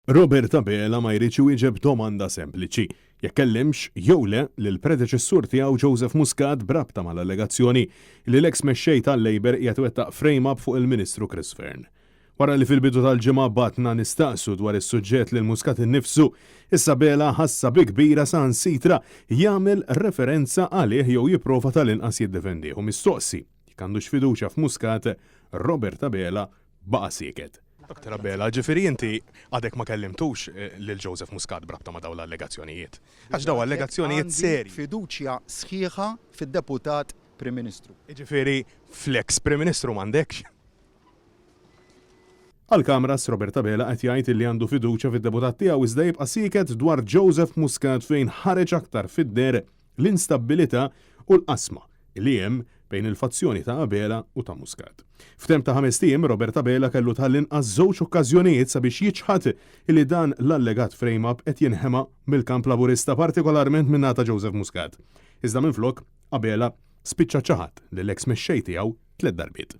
Robert Abela ma jridx iwieġeb domanda sempliċi, jekk kellimx jew le lill-predeċessur tiegħu Joseph Muscat b'rabta mal-allegazzjoni li l-eks mexxej tal-Labour qiegħed iwettaq frame-up fuq il-Ministru Chris Fearne. Wara li fil-bidu tal-ġimgħa bgħatna nistaqsu dwar is-suġġett lil Muscat innifsu, issa Abela ħassha bi kbira saħansitra jagħmel referenza għalih jew jipprova tal-inqas jiddefendih u mistoqsi jekk għandux fiduċja f'Muscat, Robert Abela baqa' sieket. Dottor Abela, ġifieri inti għadek ma kellimtux lil Joseph Muscat b'rabta ma' dawn l-allegazzjonijiet? Għax dawn allegazzjonijiet serji. Għandi fiduċja sħiħa fid-Deputat Prim Ministru. Jiġifieri fl-eks Prim Ministru m'għandekx? Għall-kameras, Robert Abela qed jgħid li għandu fiduċja fid-deputat tiegħu iżda jibqa' sieket dwar Joseph Muscat fejn ħareġ aktar fid-deher l-instabbilità u l-qasma li hemm bejn il-fazzjoni ta' Abela u ta' Muscat. F'temp ta' ħamest ijiem, Robert Abela kellu tal-inqas żewġ okkażjonijiet sabiex jiċħad li dan l-allegat frame-up qed jinħema mill-kamp Laburista, partikolarment min-naħa ta' Joseph Muscat. Iżda minflok, Abela spiċċa ċaħad lill-eks mexxej tiegħu tlett darbiet.